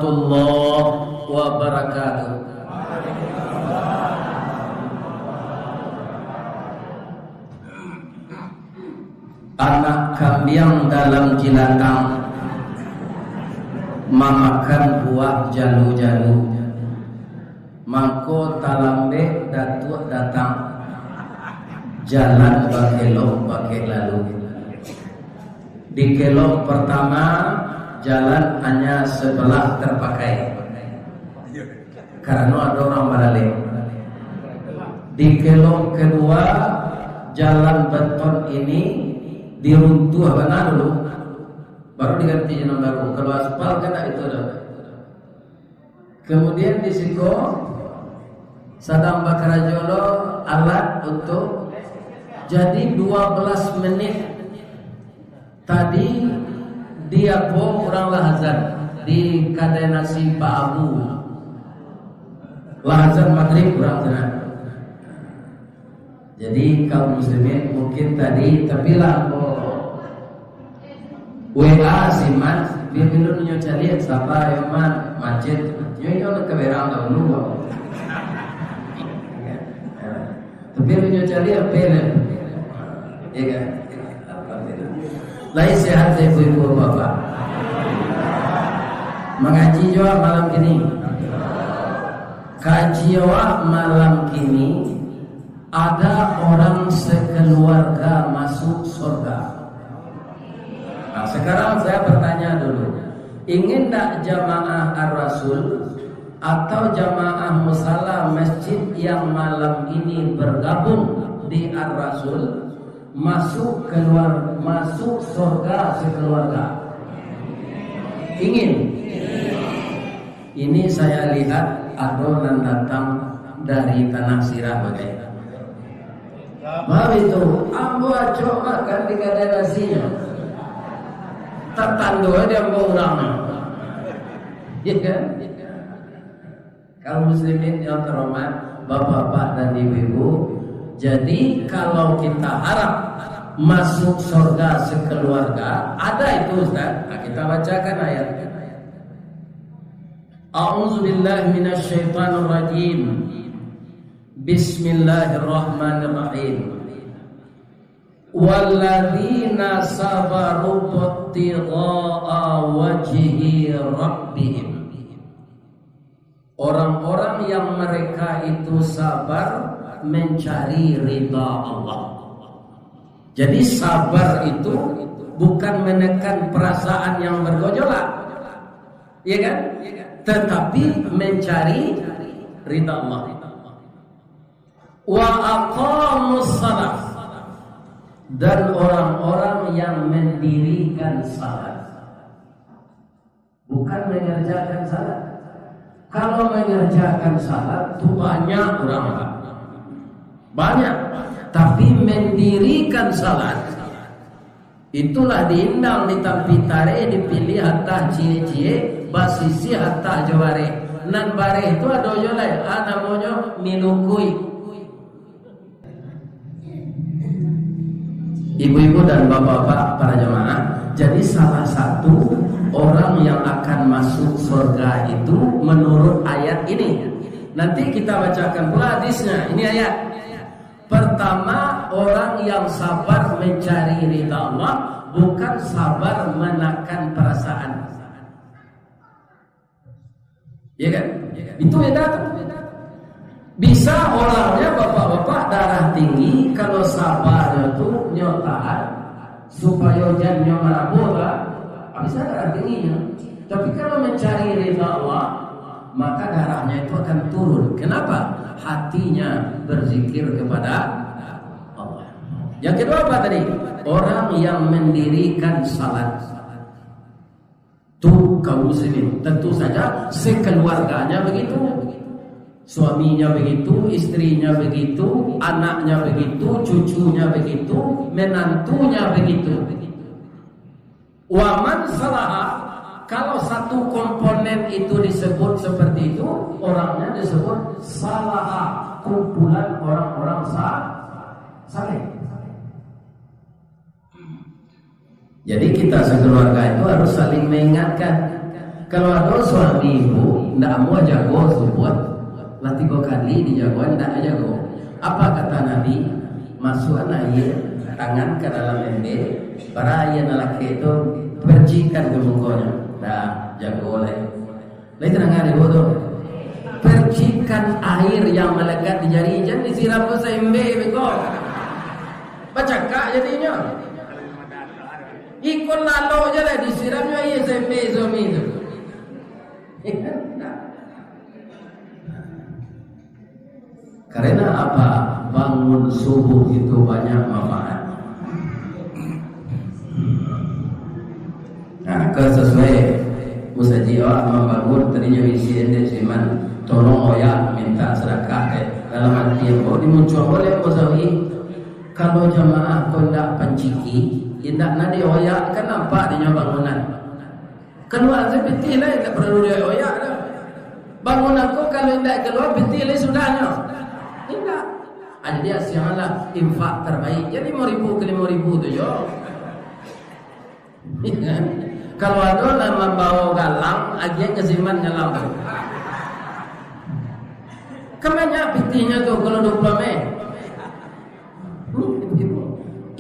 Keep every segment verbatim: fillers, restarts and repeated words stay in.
Allah wabarakatuh. Anak kambiang dalam jilatang mamakan buah jalu-jalu. Mangko talambek datuak datang, jalan bakelok bakeh lalu. Di kelok pertama, jalan hanya sebelah terpakai, karena ada orang balalek. Di kelok kedua, jalan beton ini diruntuah bana dulu, baru diganti jalan baru. Kalau aspal kan tak itu dah. Kemudian di siko sadang bakarajo lo alat untuk, jadi dua belas menit tadi di apo urang lah azan di kadai nasi Pak Abu, lah azan magrib urang tu nah. Jadi kaum muslimin mungkin tadi tabilang ko W A si Man, bia dulu nyo caliak saba yo Man, macet. Nyo inyo nak ka berang dahulu. Tapi nyo caliak apa lah? Ya kan? Lai sehat ibu-ibu bapak. Mangaji juo malam kini. Kaji awak malam kini, ada orang sekeluarga masuk surga. Nah, sekarang saya bertanya dulu, ingin tak jamaah Ar-Rasul atau jamaah musala masjid yang malam ini bergabung di Ar-Rasul masuk keluar, masuk surga sekeluarga? Ingin? Ini saya lihat ado nan datang dari tanah sirah bagai. Baru itu, ambo acok makan di kadai nasinyo. Tatando aja ambo urang. Ya kan? Kaum muslimin yang terhormat, bapak-bapak dan ibu-ibu, jadi kalau kita harap masuk surga sekeluarga, ada itu, Ustaz. Nah, kita bacakan ayat. A'udzubillahi minasyaitonirrajim. Bismillahirrahmanirrahim. Walladzina sabaru ibtigha'a wajhi rabbihim. Orang-orang yang mereka itu sabar mencari ridha Allah. Jadi sabar itu bukan menekan perasaan yang bergejolak, ya kan? Tetapi mencari ridha Allah. Wa aqamus shalah, dan orang-orang yang mendirikan salat. Bukan mengerjakan salat. Kalau mengerjakan salat tu banyak urang, Pak. Banyak. Tapi mendirikan salat, itulah diindang di tampi tareh, dipilih atah ciek-ciek, basisih atah jo bareh. Nan bareh tu ado jo lai, ah, namonyo milukui. Ibu-ibu dan bapak-bapak para jemaah, jadi salah satu orang yang akan masuk surga itu menurut ayat ini. Nanti kita bacakan pula hadisnya. Ini ayat. Pertama, orang yang sabar mencari ridha Allah, bukan sabar menakan perasaan. Ya kan? Itu beda tu. Bisa orangnya bapak-bapak darah tinggi, kalau sabarnya tu nyo tahan, supayo jan nyo marabuah, bisa darah tingginya. Tapi kalau mencari ridha Allah, maka darahnya itu akan turun. Kenapa? Hatinya berzikir kepada Allah. Yang kedua apa tadi? Orang yang mendirikan salat. Tu kaum muslimin. Tentu saja sekeluarganya begitu. Suaminya begitu, istrinya begitu, anaknya begitu, cucunya begitu, menantunya begitu. Waman salaha, kalau satu komponen itu disebut seperti itu, orangnya disebut salaha, kumpulan orang-orang sa-, saleh. Jadi kita sekeluarga itu harus saling mengingatkan. Kalau ado suami ibu, ndak amuah jago subuah, lah tigo kali dijago, ndak jago. Apa kata Nabi? Masuakan aia tangan ka dalam ember, bara aia nan lakek tu, percikan ka mukonyo. Dah, jago lai. Lai tadanga ibu tu? Percikan air yang melekat di jari, jan disiram tu saember beko. Bacakak jadinyo. Iko lalok je lah disiramnyo aia saember suami tu. Karena apa? Bangun subuh itu banyak manfaat. Nah, kok sasuai musajik awak mambangun tadinyo isi endek siman, tolong oyak minta sadakah, eh. Dalam hati ambo, dimuncuang oleh Musawi, kalau jamaah ko indak panciki, indak nan dioyak, kan nampak dinyo bangunan. Kalua se pitih lai, indak paralu dioyak-oyak doh. Bangunan ko kalau indak kalua pitih lai sudahnyo. Indak. Ah, jadi asianglah infak terbaik. Jadi limo ribu ka limo ribu tu yo. Kalau ado nan mambawa galang, agiah ka siman galang tu. Kan banyak pitihnyo tu kalau duo puluah meh.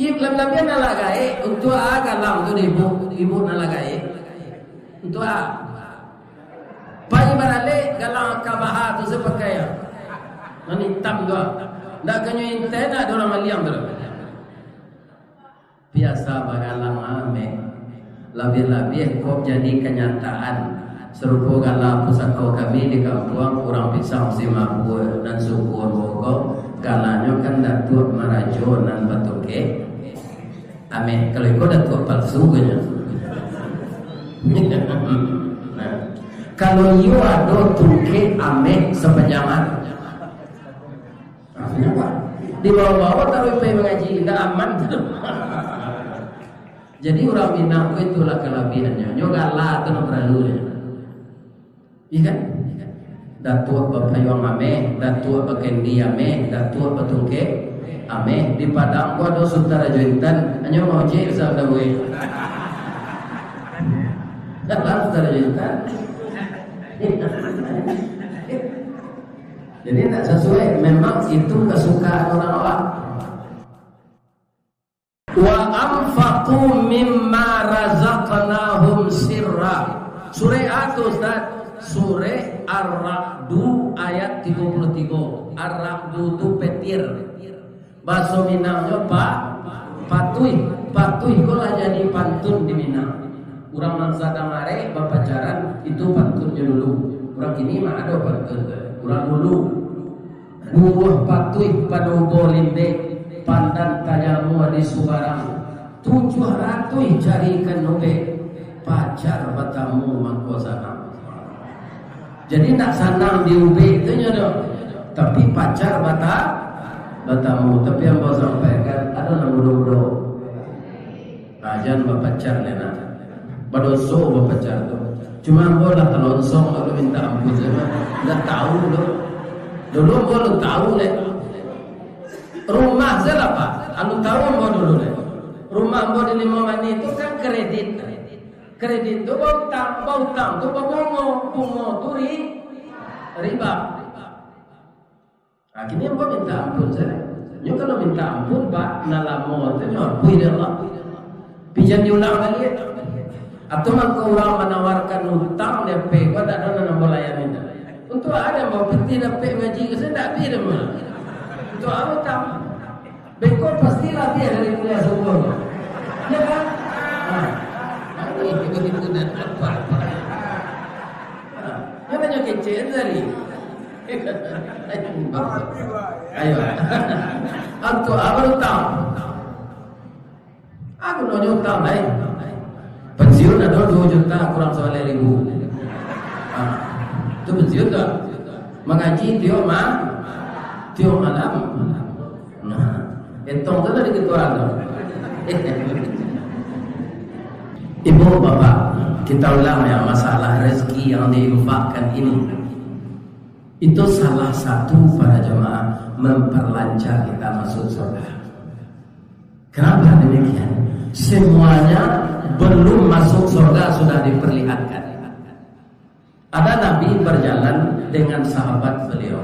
Ih, labiah-labiah nan lah gaek, untuak a galang tu di ibu, ibu nan lah gaek. Untuak a. Pai baralek galang ka baha tu sapakai a. Nan itam tu a. Ndak kanyo intai, ndak ado urang maliang tu. Biasa bagalang ameh. Labiah-labiah kok jadi kanyataan. Sarupo gala pusako kami di kampuang, urang Pisang Simabua nan suku ambo ko, galanyo kan Datuak Marajo nan batungkek ameh. Kalau iko datuak palsu ko nyo. Nah, kalau iyo ado tungkek ameh sapanjang hari. Artinyo apa? Dibawa-bawa taruih pai mangaji, indak aman tu. Jadi urang Minang ko itulah kalabiahannyo. Nyo gala tu nan paralu nyo. Iya kan? Datuak bapayuang ameh, datuak bakendi ameh, datuak batungkek ameh. Di Padang ko ado Sutan Rajo Intan, hanyo maojek sabananyo. Dalam Sutan Rajo Intan. Jadi, tak sesuai. Memang itu kesukaan orang awak. "Wa anfaqu mimma razaqnahum sirra." Surah a tu, Ustaz? Surah Ar-Ra'du ayat tigo puluh tigo. Ar-Ra'du tu petir. Bahaso Minangnyo pa-, patuih. Patuih ko lah jadi pantun di Minang. Urang nan sadang arek bapacaran, itu pantunnyo dulu. Urang kini mah ado pantun tu. Urang dulu. Buruah patuih pado ubo limbek, pandan tajamua di subarang. Tujuah ratuih carikan ubek, pacar batamu mangko sanang. Jadi, ndak sanang di ubek tu nyo doh, tapi pacar bata-, batamu. Tapi ambo sampaikan, ado nan mudo-mudo. Ah, jan bapacar, Nena. Badoso bapacar tu. Cuma ambo lah talonsong, lalu minta ampun sajo. Ndak tahu tu. Dulu ambo alun tahu, leh. Rumah sajo lah, Pak. Alun tahu ambo dulu, leh. Rumah ambo di Limau Manih tu kan kredit. Kredit tu bautang, bautang tu babungo, bungo tu ri-, riba. Nah, kini ambo minta ampun sajo. Nyo kalau minta ampun, Pak, nan lamo tu nyo ampun dek Allah. Pijan diulang baliak. Atau mangko urang manawarkan utang di P K, ndak ado nan ambo layani tu. Untuak a ambo pitih dapek ngaji ko, sajo ndak habih doh. Untuak a utang? Beko pasti labiah dari kuliah subuah. Iyo kan? Nah, ini tiba-tiba nak apa-apa. Nah, nyo kecek tadi. Ayo. Atau apa utang? Aku nonyo utang lain. Pensiun ado duo juta kurang sabaleh ribu. Ah, tu pensiun tu. Mangaji tiok ma-, tiok malam. Nah, etong tu lah dikituan tu. Ibu, Bapak, kita ulang ya masalah rezeki yang diinfakkan ini. Itu salah satu para jemaah memperlancar kita masuk surga. Kenapa demikian? Semuanya belum masuk surga sudah diperlihatkan. Ada Nabi berjalan dengan sahabat beliau.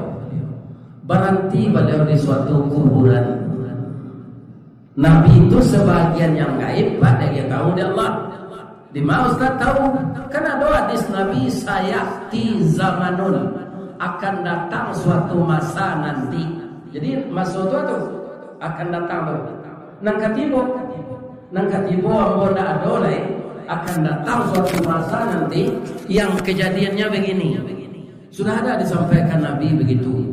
Berhenti beliau di suatu kuburan. Nabi itu sebahagian yang gaib, Pak, dia tahu di Allah. Di mana Ustaz tahu? Kan ada hadis Nabi, "Sayati zamanun," akan datang suatu masa nanti. Jadi, masa tu, tu akan datang tu. Nan katibo, nan katibo ambo ndak ado lai, akan datang suatu masa nanti yang kejadiannya begini. Sudah ada disampaikan Nabi begitu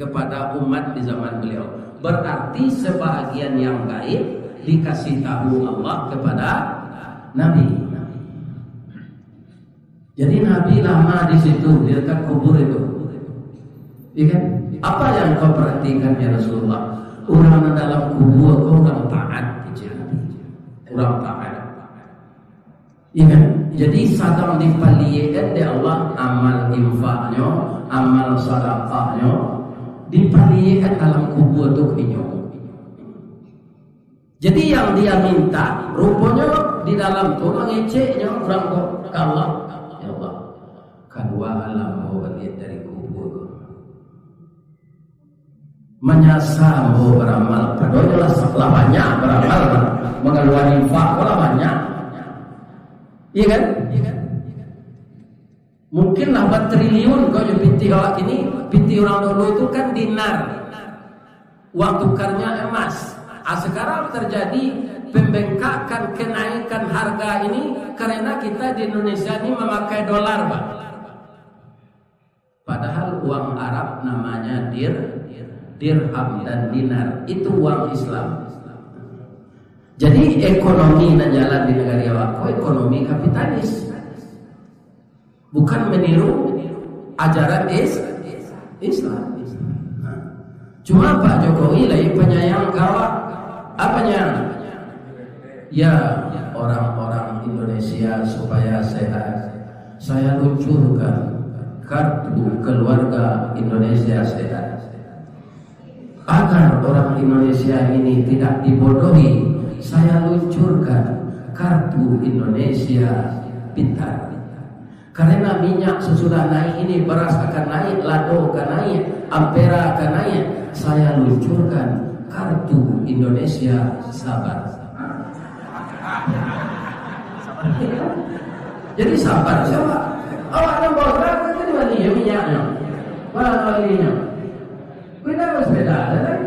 kepada umat di zaman beliau. Berarti sebahagian yang gaib dikasih tahu Allah kepada Nabi. Jadi Nabi lama di situ, di dekat kubur itu. Iya kan? "Apa yang kau perhatikan, ya Rasulullah?" "Urang nan dalam kubur ko urang taat," kecek Nabi. "Urang taat." Iya kan? Jadi sadang dipaliek dek Allah amal infaknyo, amal sadakahnyo, dipaliek dalam kubur tu inyo. Jadi yang dia minta, ruponyo di dalam tu mangeceknyo urang ko ka Allah. "Ya Allah, kaluakanlah ambo baliak dari kubur ko." Manyasa ambo baramal, padohal lah, lah banyak baramal, mangaluakan infak ko lah banyak. Iya kan? Mungkin lah batriliun ko jo pitih awak kini, pitih urang dulu tu kan dinar. Uang tukarnya emas. Ah, sekarang terjadi pembengkakan, kenaikan harga ini karena kita di Indonesia ini memakai dolar, Pak. Padahal uang Arab namanya dir-, dirham dan dinar. Itu uang Islam. Jadi ekonomi nan jalan di nagari awak ko ekonomi kapitalis. Bukan meniru ajaran is-, Islam. Cuma Pak Jokowi lai panyayang ka awak. Apanya? Ya, orang-orang Indonesia supaya sehat, saya luncurkan kartu keluarga Indonesia Sehat. Agar orang Indonesia ini tidak dibodohi, saya luncurkan kartu Indonesia Pintar. Karena minyak sesudah naik ini, beras akan naik, lado akan naik, ampera akan naik, saya luncurkan kartu Indonesia Sabar. Jadi sabar sajo. Awak nambah berapa tu di mana minyaknyo? Mana balihnyo? Beda sepeda, ada kan?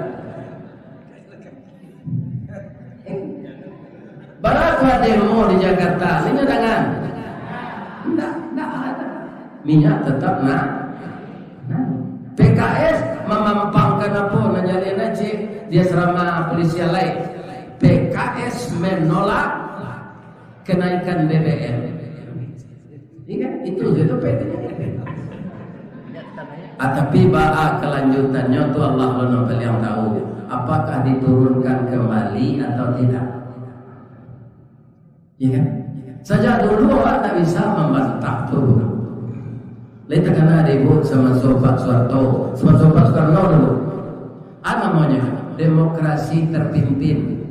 Berapa demo di Jakarta? Inyo dangan? Ndak, ndak ada. Minyak tetap na-, na-, P K S mamampangkan apo nan jadi nacik di asrama polisi alai? P K S menolak kenaikan B B M. Iya kan? Itu sajo P K S. Ah, tapi baa kelanjutannya tu Allah lo nan paliang tahu. Apakah diturunkan kembali atau tidak? Iya kan? Sajak dulu awak tak bisa mambantah tu. Lai takana dek ibu samaso Pak Suharto, samaso Pak Soekarno dulu. Ah, namanya demokrasi terpimpin.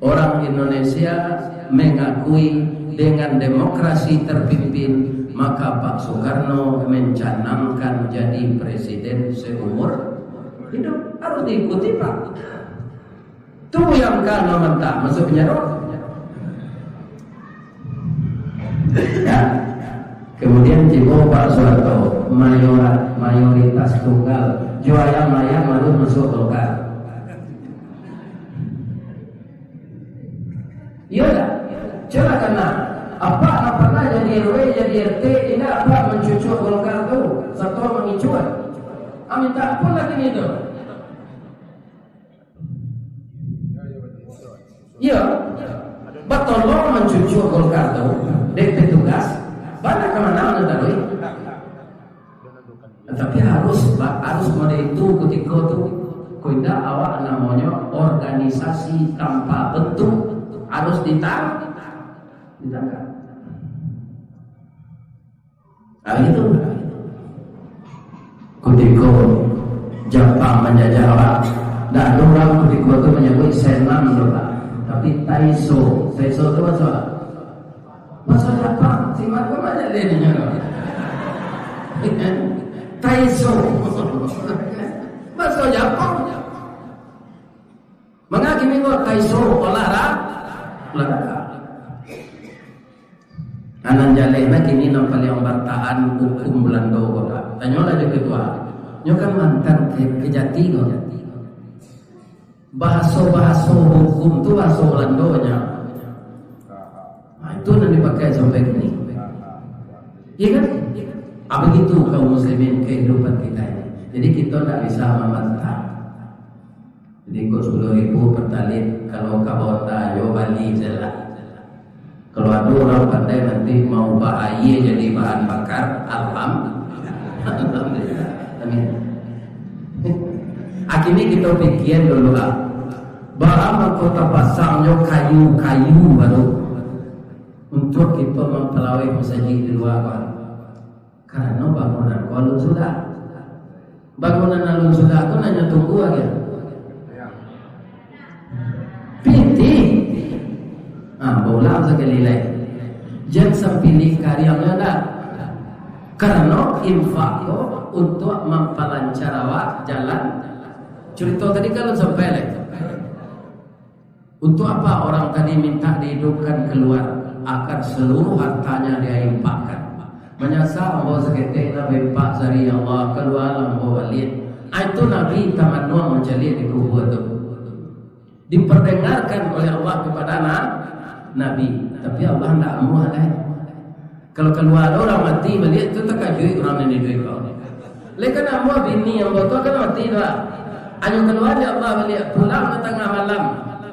Orang Indonesia mengakui dengan demokrasi terpimpin, maka Pak Soekarno mencanangkan jadi presiden seumur hidup. Harus diikuti, Pak. Tu yang ka nan mantap masuk penjara. Ya. Kemudian tibo Pak Soeharto, mayora-, mayoritas tunggal, jo ayam-ayam harus masuk Golkar. Iyo dak? Cubo kena. Apak nan pernah jadi R W, jadi R T, indak apak mancucuk Golkar tu, sato mangicuan? Ah, minta ampun lagi ni tu. Iyo, batolong mancucuk Golkar tu dek petugas, bana ka mana anu taruih. Tapi harus, ba-, harus model itu kutiko tu. Kok indak awak namonyo organisasi tanpa bentuk, harus ditang-, ditangkap. Nah, itu. Kutiko Japang manjajah awak, ndak ado urang kutiko tu manyabuik senam tu, Pak. Tapi taiso, taiso tu maso? Baso Japang, si Marco banyak deh inyo. Taiso. Baso Japang. Manga kini ko Taiso olah ra-, olahraga. Anan jaleh nah kini nan paliang bartahan hukum Balando ko lah. Tanyolah jo ketua. Nyo kan mantan ke-, Kejati ko. Bahaso-bahaso hukum tu bahaso Balandonyo. Nah, itu nan dipakai sampai kini. Iya kan? Ah, begitu kaum muslimin kehidupan kita ini. Jadi kita ndak bisa mamantang. Jadi kok sepuluh ribu Pertalite, kalau ka Honda, yo bali sajolah. Kalau ado urang pandai nanti maubah aia jadi bahan bakar, alham-, alhamdulillah. Amin. Akhirnya kita pikian dulu lah. Baa mangko tapasangnyo kayu-kayu baru untuk kita mampalaweh masajik di lua, Pak? Karano bangunan ko alun sudah. Bangunan alun sudah ko nan nyo tunggu aja. Pitih. Ah, baulang sakali lai. Jan sapinih kariangnyo dah. Karano infak ko untuk mampalancar awak jalan. Curito tadi kan alun sampai lai. Untuk apa orang tadi minta dihidupkan keluar, akan seluruh hartanya dia infakkan? Manyasal ambo saketek lah baimpak sari, ya Allah, kalualah ambo baliak. Ah, itu Nabi tamanuang mancaliak di kubua tu. Diperdengarkan oleh Allah kepada na-, Nabi. Tapi Allah ndak amuah lai. Kalau kalua urang mati baliak tu, takajuik urang nan iduik ko. Lai kan ambo bini ambo tu kan mati tu, ah. Hanyo kalua dek Allah baliak, pulang ka tangah malam.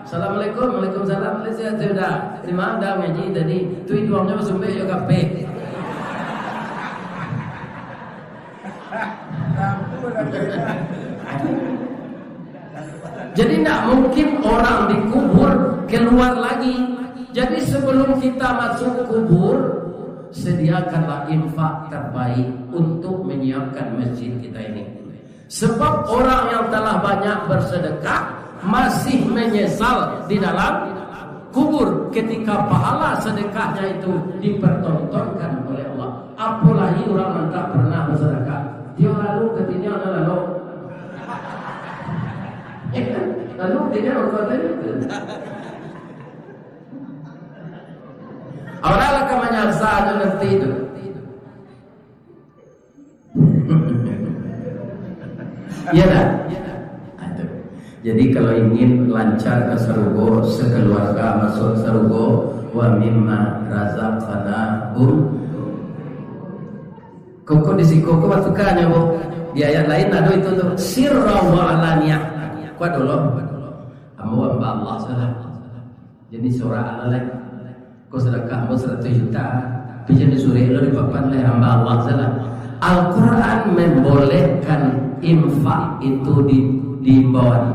"Assalamualaikum." "Waalaikumsalam." "Lai sehat sudah?" "Terima kasih dah ngaji tadi." Tu iduangnyo basumbek jo kapeh. Jadi, ndak mungkin orang dikubur keluar lagi. Jadi, sebelum kita masuk kubur, sediakanlah infak terbaik untuk menyiapkan masjid kita ini. Sebab orang yang telah banyak bersedekah masih menyesal di dalam kubur, ketika pahala sedekahnya itu dipertontonkan oleh Allah. Apolai urang nan tak pernah basadakah. Tiok lalu ka tinyo nan lalu. Lalu tinyo ka tinyo. Urang lah ka manyasal tu nanti tu. Iya dah? Ah, tu. Jadi, kalau ingin lancar ka sarugo, sekeluarga masuk sarugo, "Wa mimma razaqnahum." Koko di siko ko batukanyo, Bu. Di ayat lain ado itu tu, sirra wa alaniyah. Kuat dulu. Ambo hamba Allah salah. Jadi, surah Al-Alaq. Ko sadakah ambo saratuih juta, tapi jan disuruah lo di papan lai, hamba Allah salah. Al-Quran membolehkan infak itu di, diimbauan.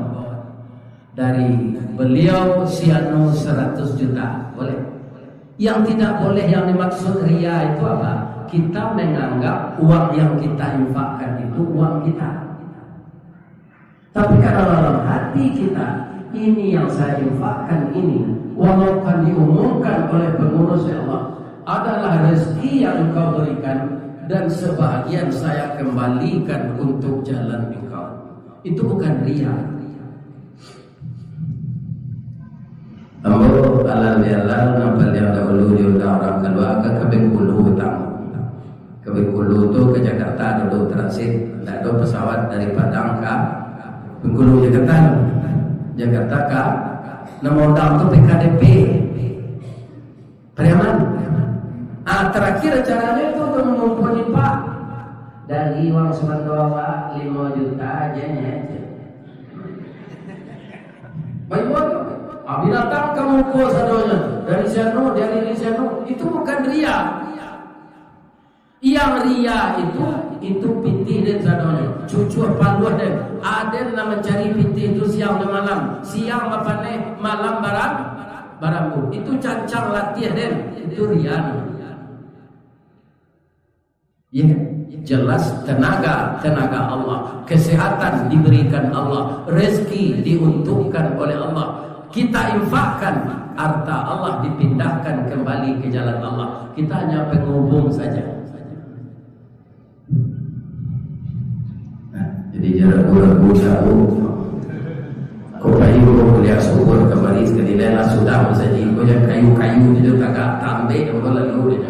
Dari beliau si anu saratus juta, boleh. Yang tidak boleh, yang dimaksud ria itu apa? Kita menganggap uang yang kita infakkan itu uang kita. Tapi kalau dalam hati kita, "Ini yang saya infakkan ini, walaupun diumumkan oleh pengurus, ya Allah, adalah rezeki yang Engkau berikan, dan sebahagian saya kembalikan untuk jalan Engkau." Itu bukan ria. Ambo alal bihalal nan paliang dahulu diundang urang kalua ka, ka Bengkulu patang. Ka Bengkulu tu ka Jakarta dulu transit, ndak ado pesawat dari Padang ka Bengkulu, Jakarta. Jakarta ka, nan maundang tu P K D P. Pariaman. Ah, terakhir acaranyo tu untuk mangumpul infak. Dari uang sumando awak limo juta aja nyo. Baik, Bang. Ah, binatang kamu kuas adonyo. Dari sianu, dari, dari sianu. Itu bukan ria. Yang ria itu, itu pitih den sadonyo. Cucuah paluah den. Aden lah mancari pitih tu siang dan malam. Siang bapaneh, malam baram-, barambu. Itu cancang latiah den. Itu ria. Ya, jelas tenaga, tenaga Allah, kesehatan diberikan Allah, rezeki diuntukkan oleh Allah. Kita infakkan harta Allah, dipindahkan kembali ke jalan Allah. Kita hanya penghubung saja. Nah, jadi jan ragu-ragu jauah. Kok kayu kau kuliah subur kamari, sakali lai lah sudah sajo. Kau jan kayu-kayu tu jo tagak tambek kau lalu je.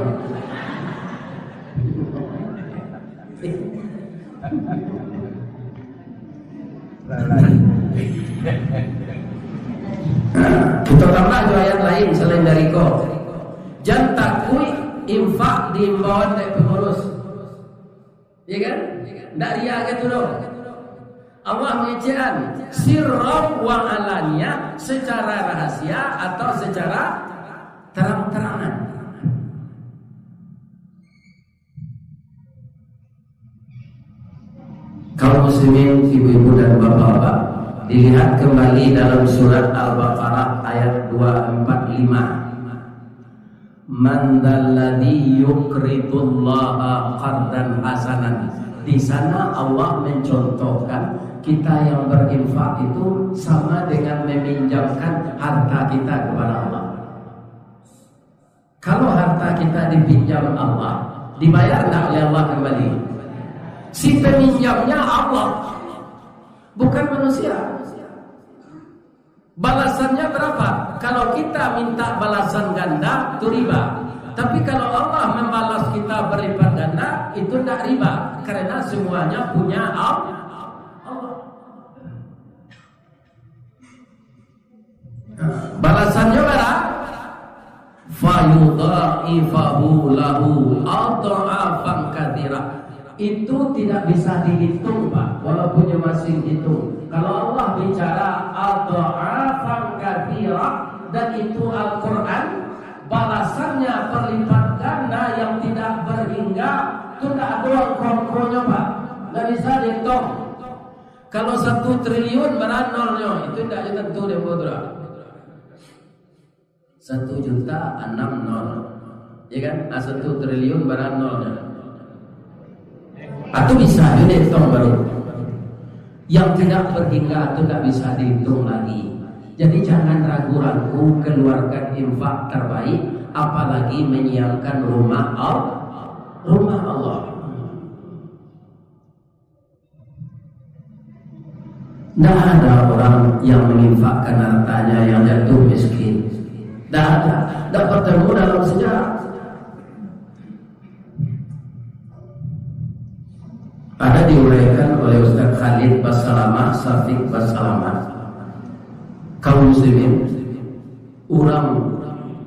Kita tambah jo ayat lain selain dari ko. Jan takuik infak di imbauan dari pengurus. Ya kan? Ndak riya gitu doh. Allah mengecekan sirran wa alaniyah, secara rahasia atau secara terang-terangan. Kaum muslimin, ibu-ibu dan bapak-bapak, dilihat kembali dalam surat Al-Baqarah ayat dua empat lima. "Man dzalladzi yuqridullaha qardan hasanan." Di sana Allah mencontohkan kita yang berinfak itu sama dengan meminjamkan harta kita kepada Allah. Kalau harta kita dipinjam Allah, dibayar ndak oleh Allah kembali? Si peminjamnya Allah, bukan manusia. Balasannya berapa? Kalau kita minta balasan ganda, itu riba. Tapi kalau Allah membalas kita berlipat ganda, itu ndak riba, karena semuanya punya Al-, Allah. Balasannya bara? "Fayudha'ifahu lahu adh'afan katsirah." Itu tidak bisa dihitung, Pak, walaupun nyo masih hitung. Kalau Allah bicara adh'afan katsirah, dan itu Al-Quran, balasannya berlipat ganda yang tidak berhingga, itu ndak ado angko-angkonyo, Pak. Ndak bisa dihitung. Kalau satu triliun bara nolnyo, itu indak jo tantu dek ambo tu lah. Satu juta anam nol. Ya kan? Ah, satu triliun bara nolnyo. Atau bisa jo dihitung baru. Yang tidak berhingga tu tak bisa dihitung lagi. Jadi jangan ragu-ragu keluarkan infak terbaik, apalagi menyiapkan rumah Al-, rumah Allah. Ndak ada orang yang menginfakkan hartanya yang jatuh miskin. Ndak ada. Ndak bertemu dalam sejarah. Ada diuraikan oleh Ustaz Khalid Basalamah, Syafiq Basalamah. Kaum muslimin, urang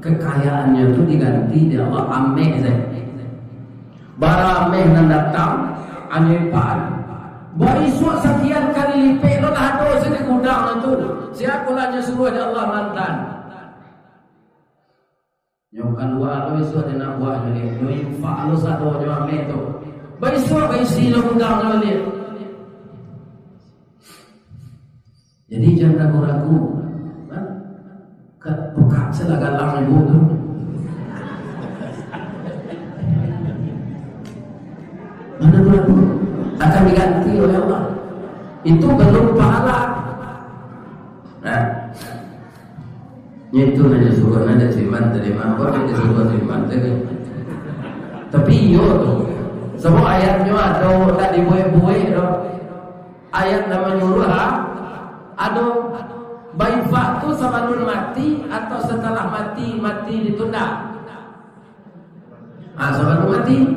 kekayaannya tu diganti dek Allah, ameh sajo. Bara ameh nan datang, anyo impakan. Baisuak sakian kali lipek lo lah ado se di gudang tu. Sia pulo nyo suruah dek Allah mantan. Nyo kalua lo isuak dek anak buahnyo ni. Nyo infak lo sadonyo ameh tu. Baisuak baisi lo gudang lo ni. Jadi, jan ragu-ragu, ha? Ka-, buka salah galang ibu tu. Mana ragu? Akan diganti oleh Allah. Itu belum pahala. Nah, itu nyo suruah nyo dek si Iman tadi, mah. Kok nyo suruah si Iman tadi? Tapi iyo tu. Sabab ayatnyo ado, tak dibuek-buek doh. Ayat nan manyuruah, ha? Ado. Bainfak tu sabalun mati atau satalah mati, mati ditunda? Ah, sabalun mati.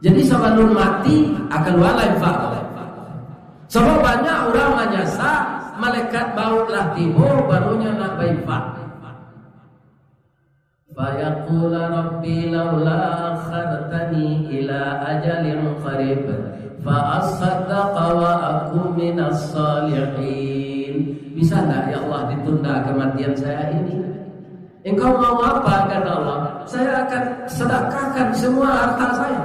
Jadi, sabalun mati, ah, kalualah infak. Sabab banyak urang manyasa, malaikat maut lah tibo, barunyo nak bainfak. Fayaqula Rabbi laula akhartani ila ajalin qarib, fa assaddaqa wa akun minas salihin. Bisa ndak, ya Allah, ditunda kematian saya ini? Engkau mau apa, kata Allah? Saya akan sedekahkan semua harta saya.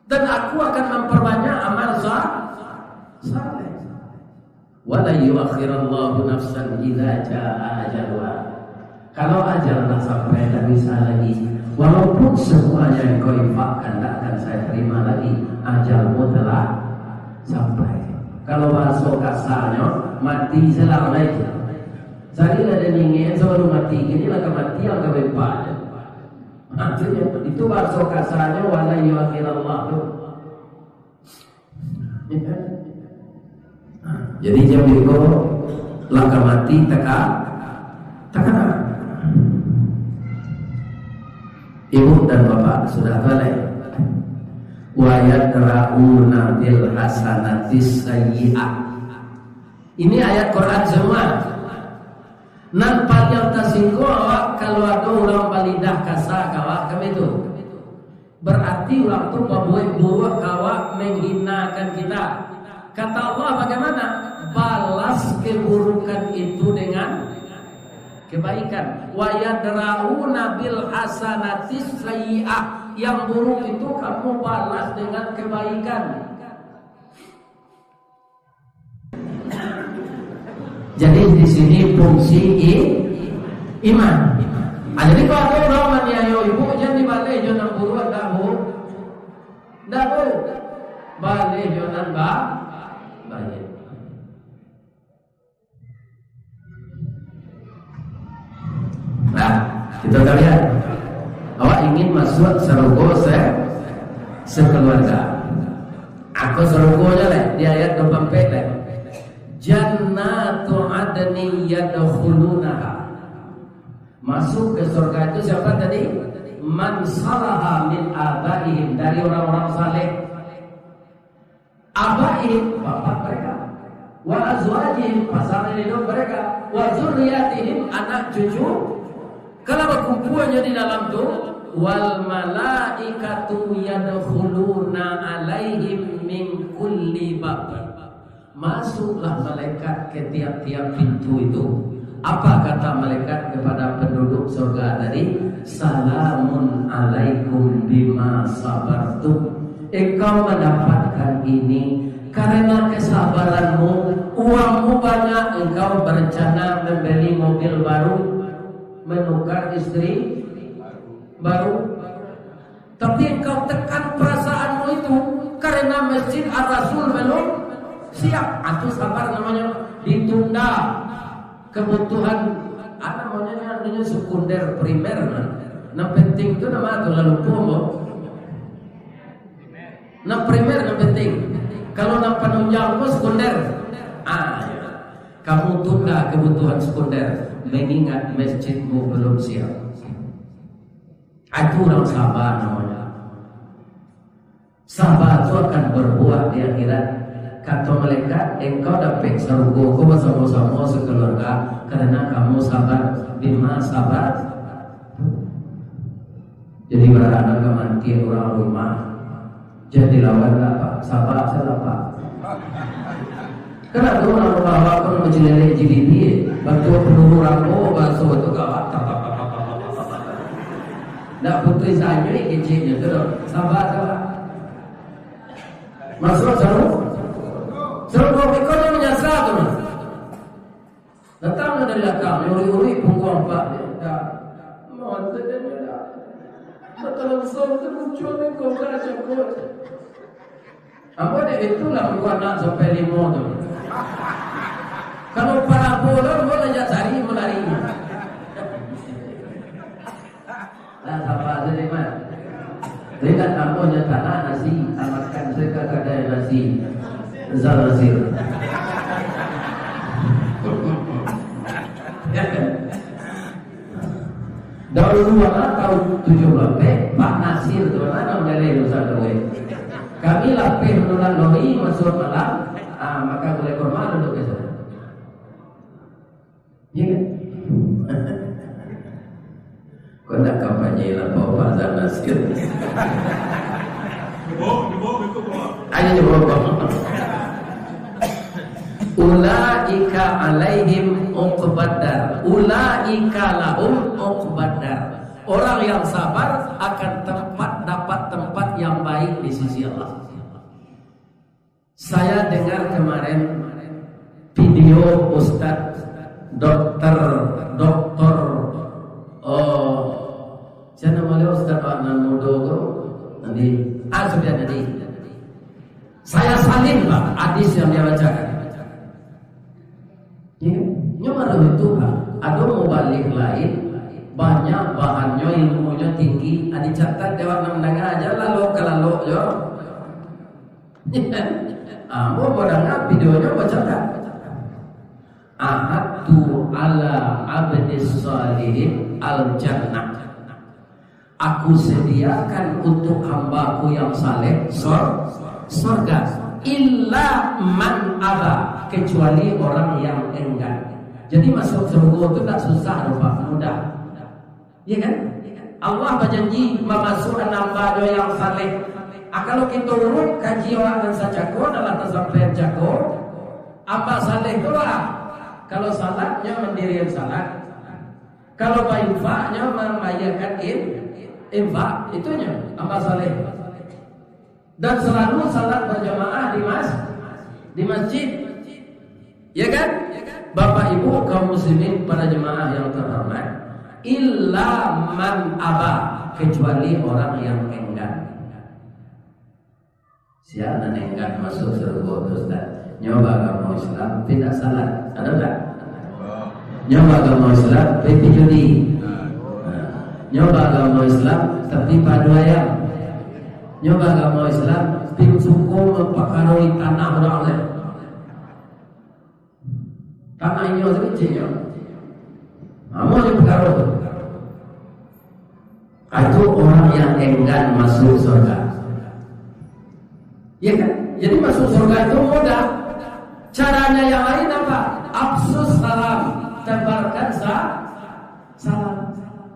Dan aku akan memperbanyak amal sa-, saleh. Wa la yuakhirallahu nafsan idza jaa ajaluha. Kalau ajal lah sampai, tak bisa lagi. Walaupun semuanya engkau infakkan, tak akan saya terima lagi. Ajalmu telah sampai. Kalau bahasa kasarnya, Mati salah lai. Sari lah den ingek sabalun mati, kini lah ka mati, ang ka bepah. Nah, itu, itu bahaso kasarnyo, "Wa lan yu'akhirallah" tu. Ya kan? Nah, jadi jan beko lah ka mati taka, takana. Ibu dan bapak sudah tu lai. "Wa yadra'una bil hasanatis sayyi'ah." Ini ayat Quran semua. Nan paliang tasingguang awak, kalau ado urang balidah kasa ka awak, kami tu. Berarti urang tu babuek buruak ka awak, menghinakan kita. Kata Allah bagaimana? Balas keburukan itu dengan kebaikan. "Wa yadra'una bil hasanatis sayyi'ah." Yang buruk itu kamu balas dengan kebaikan. Jadi di sini fungsi i-, iman. Ah, jadi kalau ada urang maniayo ibu, jan dibaleh jo nan buruak, ndak bu-, ndak bu-, baleh jo nan ba-, baiak. Nah, kita lihat. Awak ingin masuk sarugo se-, sekeluarga. Ako sarugo je lah, di ayat dua puluh empat lah. "Jannatu adnin yadkhulunaha." Masuk ke surga itu siapa tadi? "Man salaha min abaihim", dari orang-orang saleh. "Abaihim", bapak mereka. "Wa azwajihim", pasangan hidup mereka. "Wa zurriyatihim", anak cucu. Kalau bakumpua nyo di dalam tu, "Wal malaikatu yadkhuluna alaihim min kulli bab." Masuklah malaikat ke tiap-tiap pintu itu. Apa kata malaikat kepada penduduk surga tadi? "Salamun alaikum bima sabartum." Engkau mendapatkan ini karena kesabaranmu. Uangmu banyak, engkau berencana membeli mobil baru, menukar istri baru. Tapi engkau tekan perasaanmu itu karena Masjid Ar-Rasul belum siap. Ah, tu sabar namanya, ditunda. Kebutuhan, ah, namanya, namanya sekunder, primer, nah. Nan penting tu nama tu, lalu pun, nan primer nan penting. Kalau nan panunjang tu sekunder. Ah, ya. Kamu tunda kebutuhan sekunder, mengingat masjidmu belum siap. Itu urang sabar namanya. Sabar tu akan berbuah di akhirat. Kato malaikat, "Engkau dapek sarugo ko basamo-samo sakeluarga karena kamu sabar." Bima sabar. Jadi, baranak ka mati urang rumah. Jan dilawan lah, Pak. Sabar sajolah, Pak. Kan ado urang rumah awak tu nan bacilelek ji bibi, bantuak peluru Rambo, baso tu ka awak. Ndak putuih sanyo keceknyo tu doh. Sabar sajolah. Masuak saru-, sarugo, iko nyo manyasa tu, Mas. Datang dari balakang, urik-urik pungguang apak, dia, "Dah, mohon saja, dah. Batalangsang tu muncul ni, kau dah cukup." Ambo dek itulah pungguang anak sampai limo tu. Kalau parabo tu, ambo lah jak cari, ambo lari. Lah, sabar sajo, Mat. Jadi, tak tambah nyo tanah nasi, tamatkan sajo ka kadai nasi. Zal Nasir. Ya kan? Dahulu, ah, tahun tujuh belas, Pak Nasir tu, ah, nang jaleh urusan duit. Kami lapeh manulak lori, masuak malam, ah, makan gulai kurma, duduk di sana. Iya kan? Kau nak kampanye lah, Pak Fazal Nasir. Ayo, Pak. Ulaika alaihim uqbad dar. Ulaika lahum uqbad dar. Orang yang sabar akan tempat, dapat tempat yang baik di sisi Allah. Saya dengar kemarin video Ustaz Doktor, Doktor, oh, siapa nama beliau, Ustaz, ah, nan mudo tu? Nanti, ah, sudah nanti. Saya salin, Pak, hadis yang dia bacakan. Itu, Pak. Ado mubalig lain, banyak bahannyo, ilmunyo tinggi. Ah, dicatat dek awak nan mandanga aja, lalok ka lalok jo. Ambo mandanga videonyo, bacatat. "A'adtu ala abdis salihin al jannah." Aku sediakan untuk hamba-Ku yang saleh sor-, sorga. Illa man aba, kecuali orang yang enggan. Jadi, masuk surga tu tak susah doh, Pak, mudah. Iya kan? Allah bajanji mamasuakan hamba-Nyo yang saleh. Ah, kalau kita urut kaji awak nan sacako, adalah tasampaian cako, hamba saleh tu lah. Kalau salatnya mandirian salat, kalau bainfaknya mambayarkan in-, infak, itunyo hamba saleh. Dan selalu salat berjamaah di mas-, di masjid. Ya kan? Bapak Ibu kaum muslimin, para jemaah yang terhormat, illa man aba, kecuali orang yang enggan. Sia nan enggan masuk surga tu, Ustaz? Nyo baagamo Islam, tapi indak salat. Ado tak? Nyo baagamo Islam, tapi judi. Nyo baagamo Islam, tapi padu ayam. Nyo baagamo Islam, tapi suko mampakaroi tanah urang lain. Tanah inyo tu kecilnyo. Amonyo pakaro tu. Itu orang yang enggan masuk surga. Ya kan? Jadi, masuk surga itu mudah. Caranya yang lain apa? Afsus salam, tebarkan sa-, salam.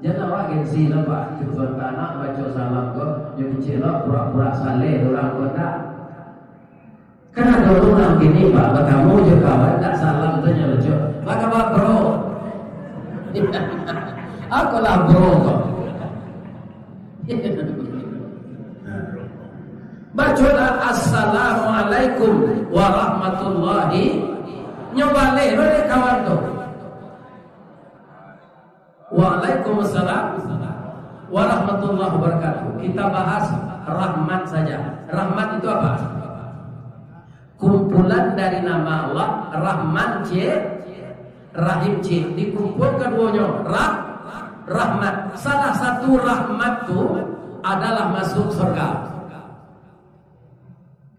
Jangan awak gengsi lah, Pak. Cuma anak baca salam ko, nyo kecil lah, pura-pura saleh orang ko, tak. Kan ado urang kini, Pak, batamu jo kawan, tak salam tu nyo lucu. Bagaimana, bro? Apalah, bro, ko? Bacolah, "Assalamualaikum warahmatullahi." Nyo baleh lo dek kawan tu. "Waalaikumsalam warahmatullahi wabarakatuh." Kita bahas rahmat saja. Rahmat itu apa? Kumpulan dari nama Allah, Rahman, cik, Rahim, cik. Dikumpul kaduonyo, rah-, rahmat. Salah satu rahmat tu adalah masuk surga.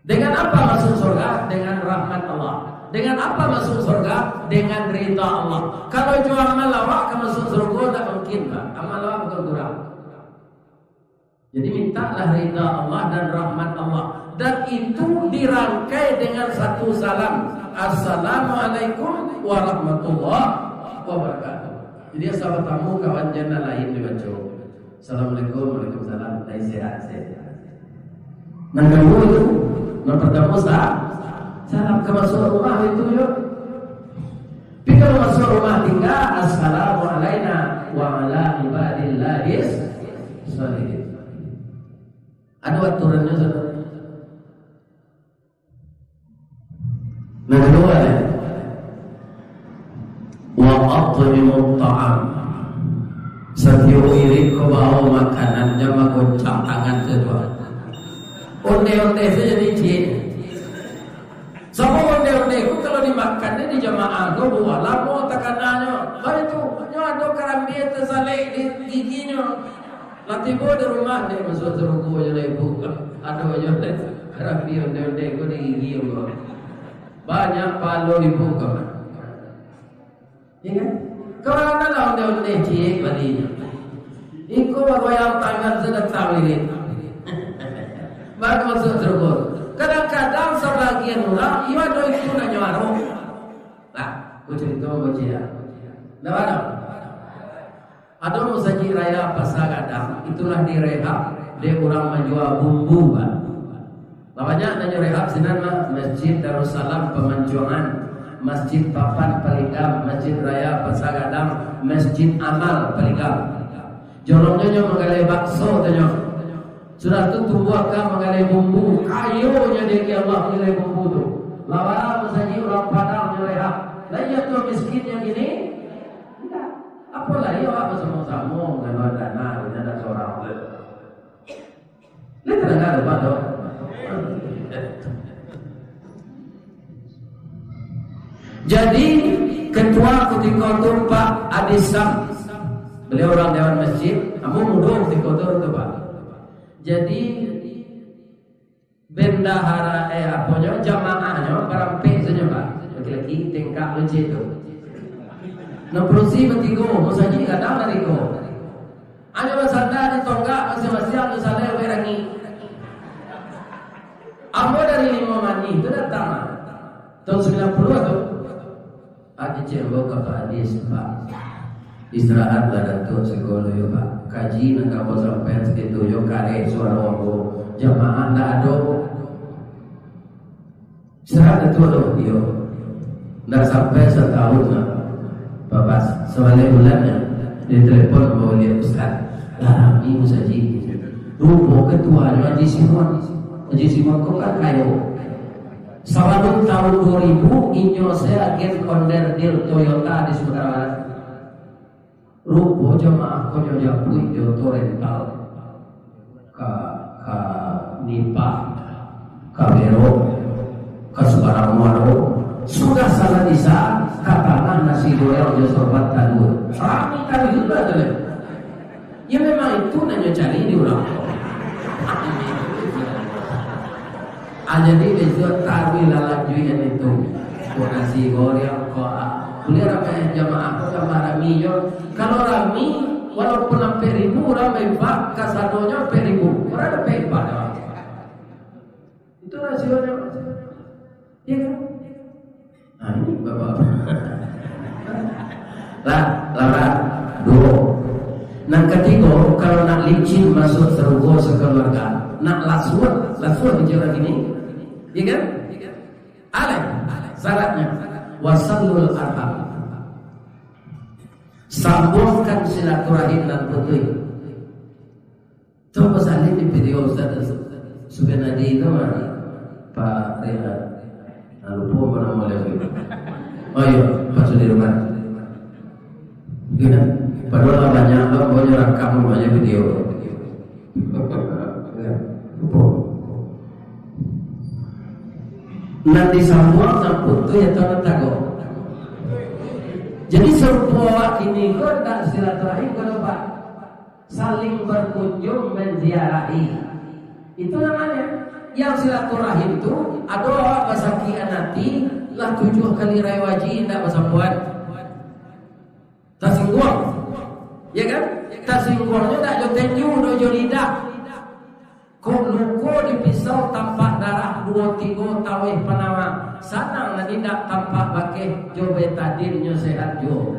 Dengan apa masuk surga? Dengan rahmat Allah. Dengan apa masuk surga? Dengan rida Allah. Kalau jo amal awak ka masuk surga, tak mungkin, Pak. Amal awak bukan kurang. Jadi, mintalah rida Allah dan rahmat Allah. Dan itu dirangkai dengan satu salam. "Assalamualaikum warahmatullahi wabarakatuh." Jadi, asa batamu kawan, jan nan lain dibaco. "Assalamualaikum." "Waalaikumsalam." Lain sehat, sehat. Nan kaduo tu, nan partamo sa-, salam ka masuak rumah itu yo. Tapi kalau masuak rumah tingga, "Assalamu alaina wa ala ibadillahis shalihin." Ado aturannyo, saudara. Nan kaduo, eh, "Wa at'imut ta'am." Satiok irik ko bao makanan, jan magoncang tangan tu, Pak. Onde-onde tu jadi ciek. Sabab onde-onde ko kalau dimakan ni di jamaah ko, buah lamo takananyo. Baitu, nyo ado karambia tasalek di giginyo. Lah tibo di rumah, dek masuak sarugo jo lah ibu ko. Ado jo lah karambia onde-onde ko di gigi ko. Banyak palo ibu ko. Ya kan? Karano lah onde-onde ciek balinyo. Iko bagoyang tangan tu datang irik. Baru masuak sarugo. Kadang-kadang sabagian urang, iyo ado itu nan nyo aruh. Nah, ku carito ko ciek. Ndak ado? Ado Masajik Raya Pasar Gadang, itulah direhab dek urang manjua bumbu, Pak. Lah banyak nan nyo rehab sinan, Pak. Masjid Darussalam Pamancuangan, Masjid Papan Palinggam, Masjid Raya Pasar Gadang, Masjid Amal Palinggam. Jolongnyo nyo manggaleh bakso tu nyo. Sudah tu tumbuah ka manggaleh bumbu, kayo nyo dek Allah manggaleh bumbu tu. Lah bara masajik urang Padang nyo rehab. Lah iyo tu miskin nyo kini? Indak. Apo lai awak basamo-samo manggaleh dana, indak sorang tu. Lai tadanga doh, Pak, tu. Jadi, Ketua kutiko tu Pak Adi Sam. Beliau urang dewan masjid, ambo mudo kutiko tu, tu, Pak. Jadi, bendahara, eh, aponyo, jamaah nyo barampek sajo, Pak. Laki-laki tingkah lucu tu. Nan padusi batigo, musajik gadang dari ko. Hanyo basanda di tonggak masiang-masiang, di salai uwek rangi. Ambo dari Limau Manih tu datang, ah. Tahun sembilan puluh tu. Adi cek ambo ka Pak Adis, Pak. Istirahatlah Datuak sagalo yo, Pak. Kaji nan ka ambo sampaian sakitu yo, kareh suaro ambo. Jamaah ndak ado. Istirahat Datuak tu, iyo. Ndak sampai satahun lah. Babas, sabaleh bulan nyo, ditelepon ambo baliak, "Ustaz, lah rami musajik." Rupo ketuanyo Haji Simon. Haji Simon ko kan kayo. Sabalun tahun duo ribu, inyo se agen onderdil Toyota di Sumatera Barat. Rupo jamaah ko nyo japuik di oto rental ka, ka Nipah, ka Berok, ka Subarang Muaro. Sudah salat Isya, ka tangah nasi goreng jo sorban talua. Rami kali juo tu. Ya, memang itu nan nyo cari di urang. Ah, jadi bisuak taruihlah lanjuian itu. Ko nasi goreng, ko, ah, buliah ramai jamaah, ko tambah rami jo. Kalau rami, walaupun ampek ribu urang bainfak, kasadonyo ampek ribu. Urang ampek ribu doh. Itu rasionyo. Iya kan? Nah, ini bapak-bapak. Lah, lah, lah. Duo. Nan katigo, kalau nak licin masuk sarugo sakaluarga, nak lasuah, lasuah bicara gini, iya kan? Alai, syaratnya, wasalul arham. Sambuangkan silaturahim nan putuih. Tu basalin di video Ustaz Sufian Adi tu, mah. Pak Rehan. Nah, lupo apo namo dia tu. Oh iyo, Pak Sudirman. Iya kan? Padahal lah banyak tu, pokoknya rakam banyak video. Ya, lupo. Nan disambuang nan putuih atau nan tago? Jadi sarupo awak kini ko ndak silaturahim ko, Pak. Saling berkunjung menziarahi. Itu namanya. Yang silaturahim tu, ado awak basakikan ati, lah tujuah kali rayo haji indak basambuan. Tasingguang. Ya kan? Tasingguangnyo dak jo tenju, dak jo lidah. Kok luko di pisau tampak darah, duo tigo taweh panawa. Sanang nan indak tampak bakeh, jo betadin nyo sehat juo.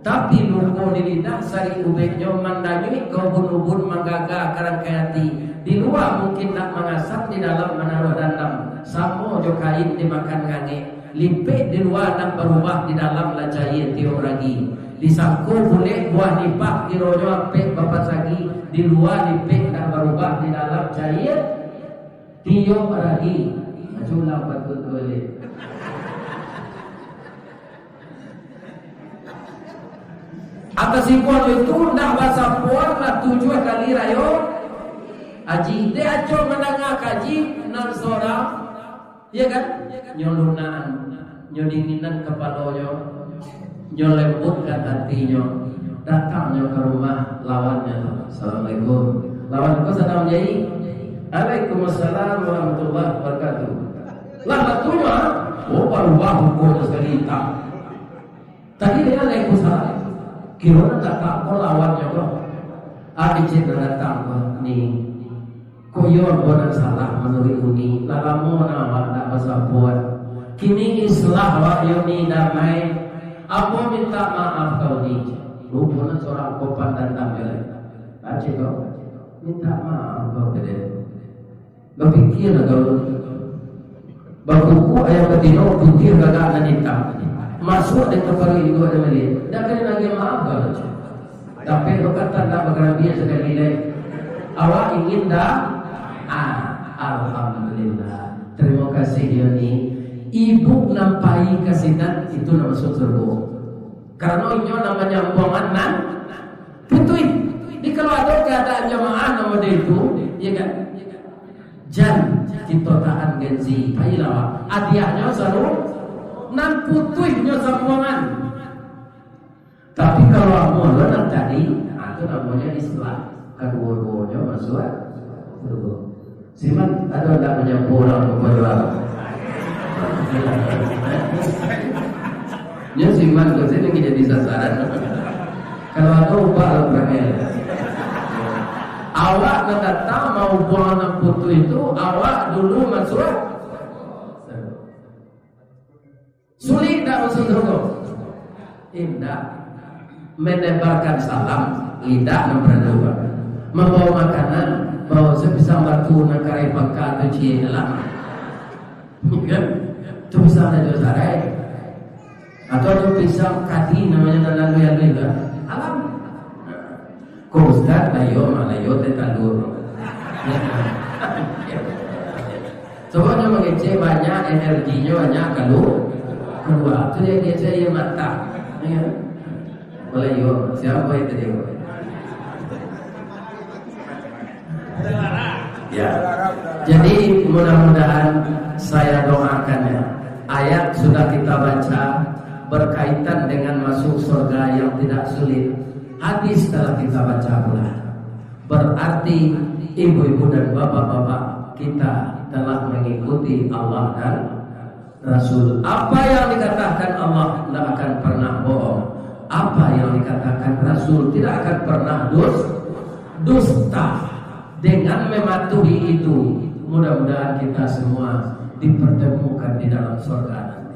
Tapi luko di lidah sarik ubeknyo mandanyuik ka ubun-ubun, manggaga ka rangkai ati. Di lua mungkin nak mangasam, di dalam manaruah dandam. Samo jo kain dimakan ngangek. Lipek di lua nak barubah, di dalam lah caia tiok ragi. Disangko bulek buah nipah, kironyo ampek bapasagi. Di lua lipek nak barubah, di dalam caia tiok ragi. Aculah patut tu baliak. Atas imbauan itu, ndak basambuang lah tujuah kali rayo haji. Dek Aco mandanga kaji nan sorang, iya kan? Nyo lunakan, nyo dinginan kapalonyo, nyo lembutkan atinyo, datangnyo ka rumah lawannyo tu. Assalamualaikum. Lawan ko sadang manjai. Waalaikumsalam warahmatullahi wabarakatuh. Lah batunyo, ah? Oh, barubah mukonyo sakali itam. Tadi dek Alek Kusa, kiro nan datang ko lawannyo ko. Ado ciek nan datang ko, ni. Kok iyo ambo nan salah manuruik uni, lah lamo nan awak ndak basambuan. Kini islah awak yo ni, damai. Ambo mintak maaf ka uni. Rupo nan sorang ko pandandam jo lai. Aceh ko, mintak maaf ka uni. Bapikialah kau tu. Bakukuak ayam batino, putiah gagak nan itam. Masuak dek ka paruik induak nan maliek. Dak ka dinagiah maaf kau tu. Tapi lo kata ndak bakarabiah sakali lai. Awak ingin dah? Ah, alhamdulillah. Terima kasih, Yoni. Ibu nan pai ka sinan itu nan masuk surga. Karano inyo nan manyambuangan nan putuih. Jadi kalau ado keadaan jamaah nan model itu, iya kan? Jan kito tahan gengsi, pailah, Pak. Hadiahnyo saru, nan putuihnyo sambuangan. Tapi kalau amuah lo nan tadi, ah, tu namonyo Islam. Kaduo-duonyo masuak surga. Siman, ado ndak manyapo urang bapaduo? Nyo siman ko, sia nan jadi sasaran. Kalau ado ubah lo perangai. Awak nan datang maubuang nan putuih tu, awak dulu masuak surga. Sulik tak masuk surga? Indak. Melebarkan salam, indak memperlalukan. Mambawa makanan, bawa sapisang batu nan karai pangka tu ciek dalam. Kan? Tu pisang nan jo sarai. Atau tu pisang kadi namonyo nan lalu-lalu kan? Alam. Ko ustaz, layo mah, layo teh talua. Coba nyo mangecek banyak, energinyo banyak kalu-, kalua. Tu dia ngecek aia mata. Ya. Boleh yo, siapa itu dia? Ya. Jadi mudah-mudahan saya doakan ya. Ayat sudah kita baca berkaitan dengan masuk surga yang tidak sulit. Hadis telah kita baca pula. Berarti ibu-ibu dan bapak-bapak kita telah mengikuti Allah dan Rasul. Apa yang dikatakan Allah tidak akan pernah bohong. Apa yang dikatakan Rasul tidak akan pernah dus-, dusta. Dengan mematuhi itu, mudah-mudahan kita semua dipertemukan di dalam surga nanti.